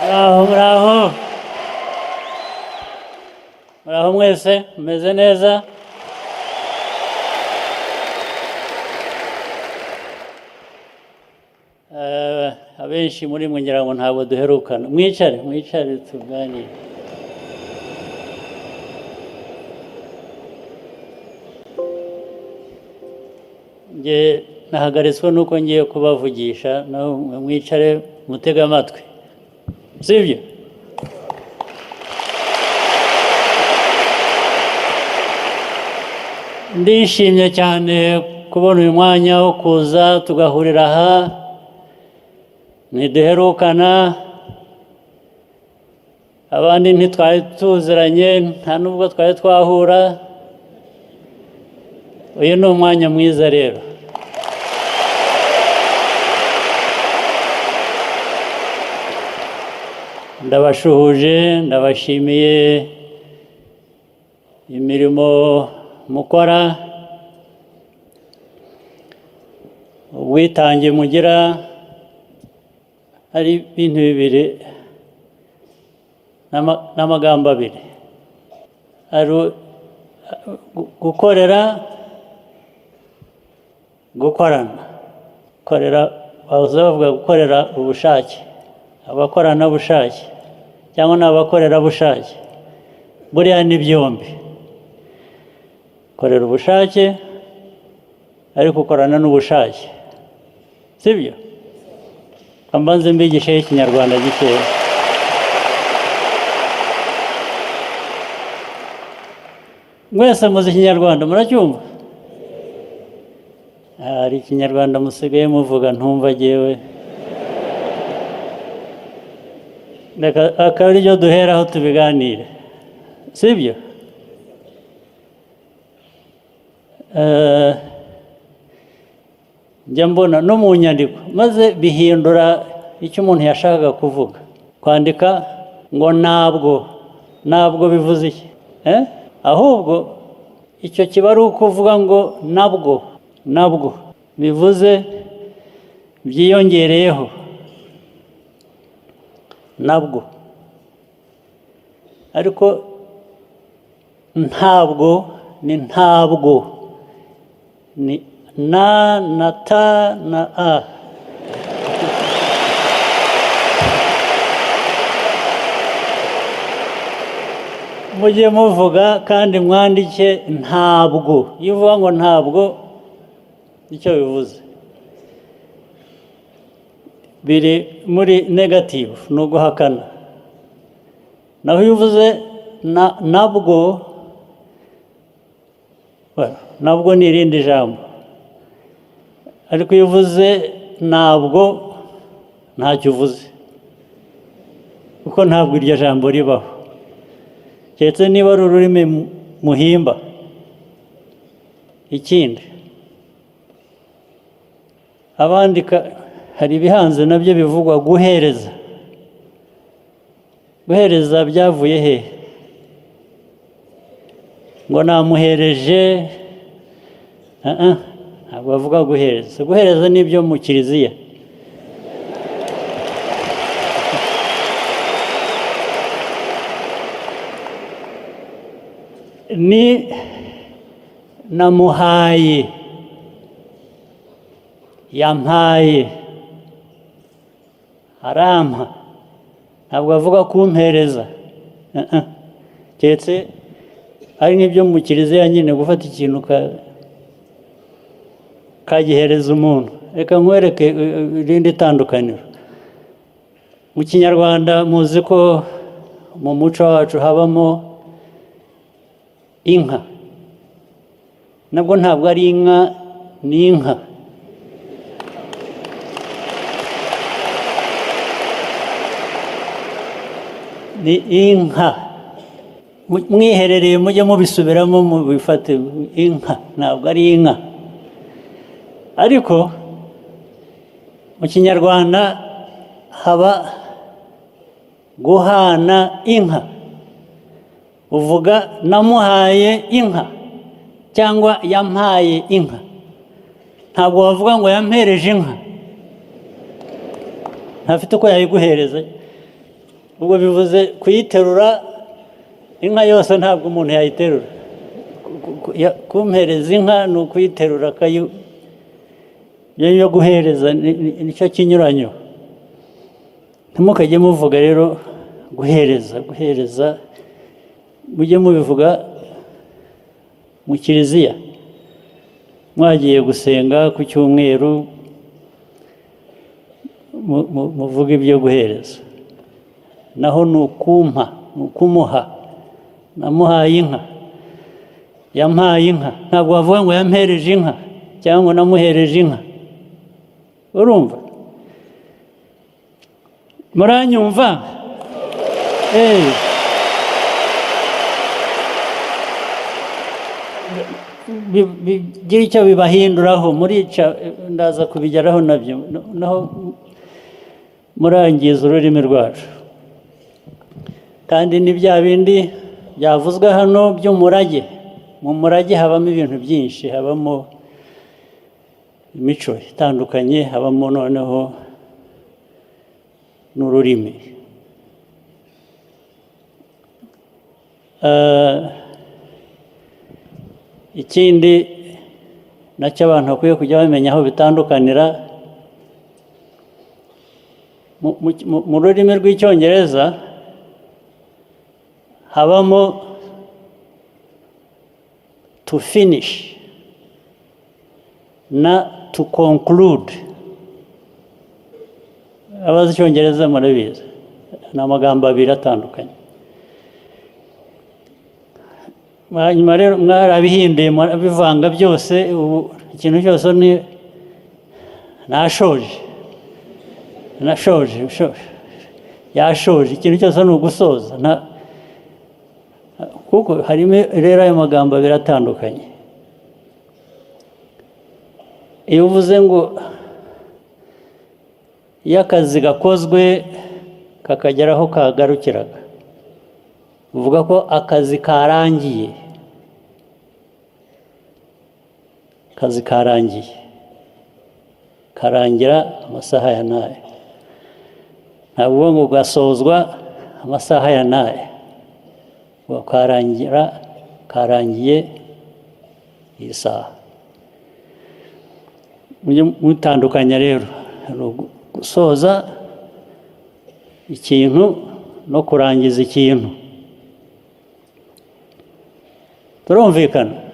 Muraho, muraho, muraho mwese, mumeze neza? Abenshi muri mwe ngira ngo ntabwo duherukana. Mwicare, mwicare tuganire. Nge nahagaritswe nuko ngiye kubavugisha, naho mwe mwicare mutege amatwi, sibyo? Ndishimye cyane kubona uyu mwanya wo kuza tugahurira aha. Ntiduherukana, abandi ntitwari tuziranye, nta nubwo twari twahura. Uyu ni umwanya mwiza rero. Ndabashuhuje, ndabashimiye imirimo mukora, ubwitange mugira. Hari ibintu bibiri n'amagambo abiri: hari gukorera, gukorana. Gukorera, bahoze bavuga gukorera ubushake, abakoranabushake cyangwa n'abakorerabushake. Buriya ni byombi: korera ubushake ariko ukorana n'ubushake, sibyo? Mbanze mbigisheho Ikinyarwanda gikeya. Mwese muzi Ikinyarwanda, muracyumva? Hari Ikinyarwanda musigaye muvuga ntumva jyewe. Reka akaba ariryo duheraho tubiganire, sibyo? Njya mbona no mu nyandiko, maze bihindura icyo umuntu yashakaga kuvuga. Kwandika ngo ntabwo, ntabwo bivuze iki? Ahubwo icyo kiba ari ukuvuga ngo nabwo, nabwo bivuze byiyongereyeho nabwo. Ariko ntabwo ni ntabwo, ni na na ta na a. Mujye muvuga kandi mwandike ntabwo. Iyo uvuga ngo ntabwo, icyo bivuze biri muri negative, ni uguhakana. Naho iyo uvuze na nabwo, well, nabwo ni irindi jambo, ariko iyo uvuze ntabwo, ntacyo uvuze, kuko ntabwo iryo jambo ribaho, keretse niba ari ururimi muhimba. Ikindi, abandika, hari ibihanze nabyo bivugwa: guhereza. Guhereza byavuye he? Ngo namuhereje? Ah, ah, ntabwo bavuga guhereza. Guhereza ni ibyo mu kiliziya. Ni namuhaye, yampaye, arampa. Ntabwo bavuga kumpereza. Ah, ah. Keretse ari nk'ibyo mu kiliziya nyine, gufata ikintu ukagihereza umuntu. Reka nkwereke irindi tandukaniro. Mu Kinyarwanda, muzi ko mu muco wacu habamo inka. Nabwo ntabwo ari inka, ni inka. Ni inka. Mwiherereye mujye mubisubiramo mubifate: inka, ntabwo ari inka. Ariko mu Kinyarwanda haba guhana inka. Uvuga namuhaye inka cyangwa yampaye inka. Ntabwo wavuga ngo yampereje inka, ntafite uko yayiguhereza. Ubwo bivuze kuyiterura, inka yose ntabwo umuntu yayiterura. Kumpereza inka ni ukuyiterura, yo guhereza nicyo kinyuranyo. Ntimukajye muvuga rero guhereza, guhereza, mujye mubivuga mu kiliziya mwagiye gusenga ku cyumweru, muvuga ibyo guhereza. Naho ni ukumpa, ni ukumuha. Namuhaye inka, yampaye inka. Ntabwo wavuga ngo yampereje inka cyangwa ngo namuhereje inka. Urumva? Muranyumva? Bigira icyo bibahinduraho, murica, ndaza kubigeraho nabyo. Naho murangiza ururimi rwacu. Kandi ni bya bindi byavuzwe hano by'umurage. Mu murage habamo ibintu byinshi, habamo imico itandukanye, habamo noneho n'ururimi. Ikindi nacyo abantu bakwiye kujya bamenya aho bitandukanira, mu rurimi rw'Icyongereza habamo to finish na to conclude. Abazi Icyongereza murabizi, ni amagambo abiri atandukanye. Hanyuma rero mwarabihinduye, murabivanga byose. Ubu ikintu cyose ni nashoje, nashoje, yashoje. Ikintu cyose ni ugusoza, kuko harimo rero ayo magambo abiri atandukanye. Iyo uvuze ngo iyo akazi gakozwe kakagera aho kagarukiraga, uvuga ko akazi karangiye. Akazi karangiye, karangira amasaha ya n'aya. Ntabwo ngo gasozwa amasaha ya n'aya, ngo karangira, karangiye iyi saha. Mujye mutandukanya rero, hari gusoza ikintu no kurangiza ikintu. Turumvikana?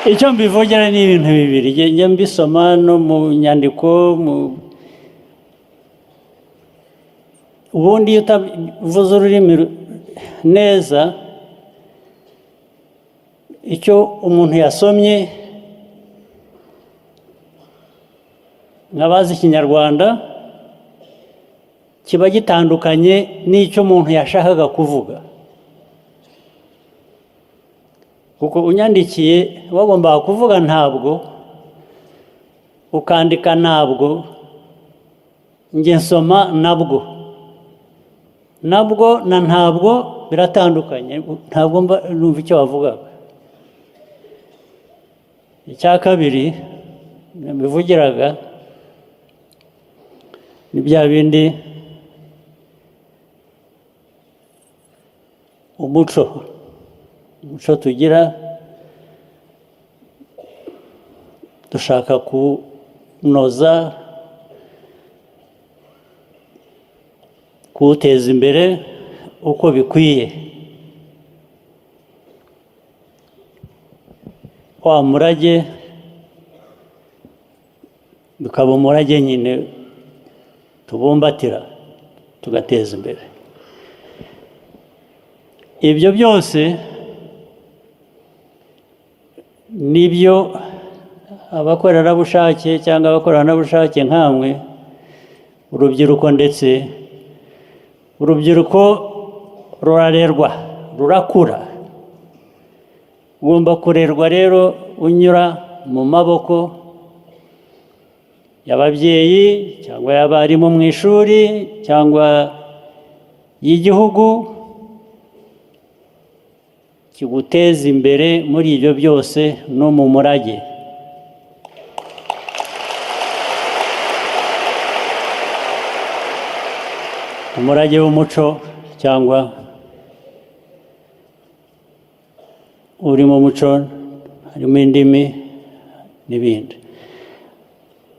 Icyo mbivugira ni ibintu bibiri, njya mbisoma no mu nyandiko. Ubundi iyo utavuze ururimi neza, icyo umuntu yasomye nk'abazi Ikinyarwanda kiba gitandukanye n'icyo umuntu yashakaga kuvuga. Kuko unyandikiye wagombaga kuvuga ntabwo, ukandika ntabwo, njye nsoma nabwo. Nabwo na ntabwo biratandukanye, ntabwo mba numva icyo wavugaga. Icya kabiri nabivugiraga ni bya bindi umuco, umuco tugira, dushaka kunoza, kuwuteza imbere uko bikwiye. Wa murage bikaba umurage nyine tubumbatira tugateza imbere. Ibyo byose nibyo abakorerabushake cyangwa abakoranabushake nkamwe, urubyiruko, ndetse urubyiruko rurarerwa, rurakura. Ugomba kurerwa rero unyura mu maboko y'ababyeyi cyangwa y'abarimu mu ishuri cyangwa y'igihugu kiguteza imbere muri ibyo byose no mu murage. Umurage w'umuco cyangwa urimo umuco, harimo indimi n'ibindi.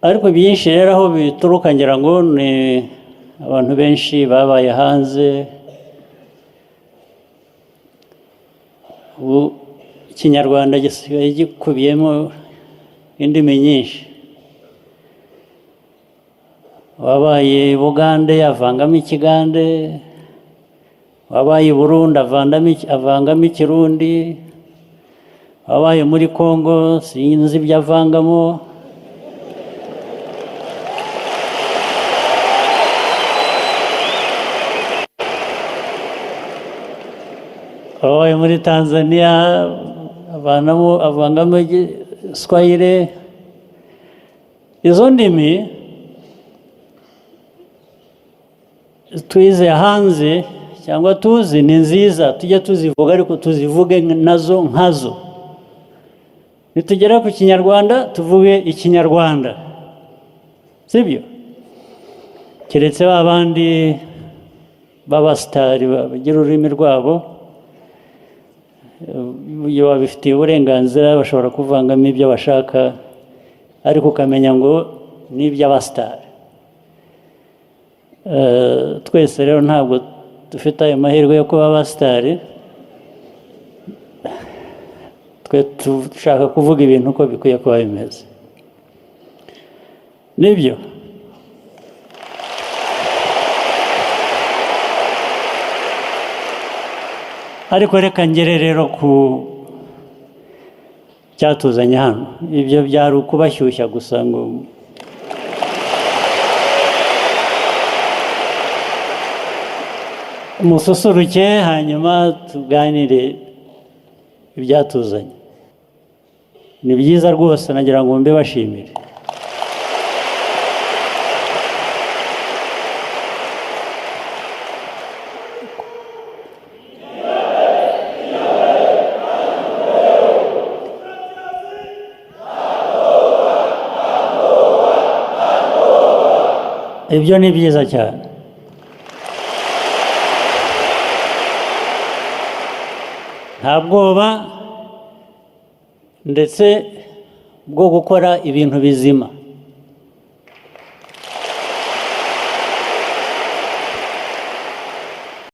Ariko byinshi rero aho bituruka ngira ngo ni abantu benshi babaye hanze. Ubu Ikinyarwanda gisigaye gikubiyemo indimi nyinshi. Wabaye Bugande avangamo Ikigande, wabaye Burundi avangamo Ikirundi, wabaye muri Kongo sinzi ibyo avangamo. Wabaye muri Tanzania avangamo Igiswahili. Izo ndimi twize hanze cyangwa tuzi ni nziza, tujye tuzivuga ariko tuzivuge nazo nkazo. Nitugera ku Kinyarwanda tuvuge Ikinyarwanda, sibyo? Keretse ba bandi b'abasitari bagira ururimi rwabo, iyo babifitiye uburenganzira bashobora kuvangamo ibyo bashaka, ariko ukamenya ngo ni iby'abasitari. Twese rero ntabwo dufite ayo mahirwe yo kuba abasitari, twe dushaka kuvuga ibintu uko bikwiye kuba bimeze, nibyo? Ariko reka ngere rero ku cyatuzanye hano. Ibyo byari ukubashyushya gusa ngo mususuruke, hanyuma tuganire ibyatuzanye. Ni byiza rwose, nagira ngo mbibashimire. Ibyo ni byiza cyane. Nta bwoba ndetse bwo gukora ibintu bizima.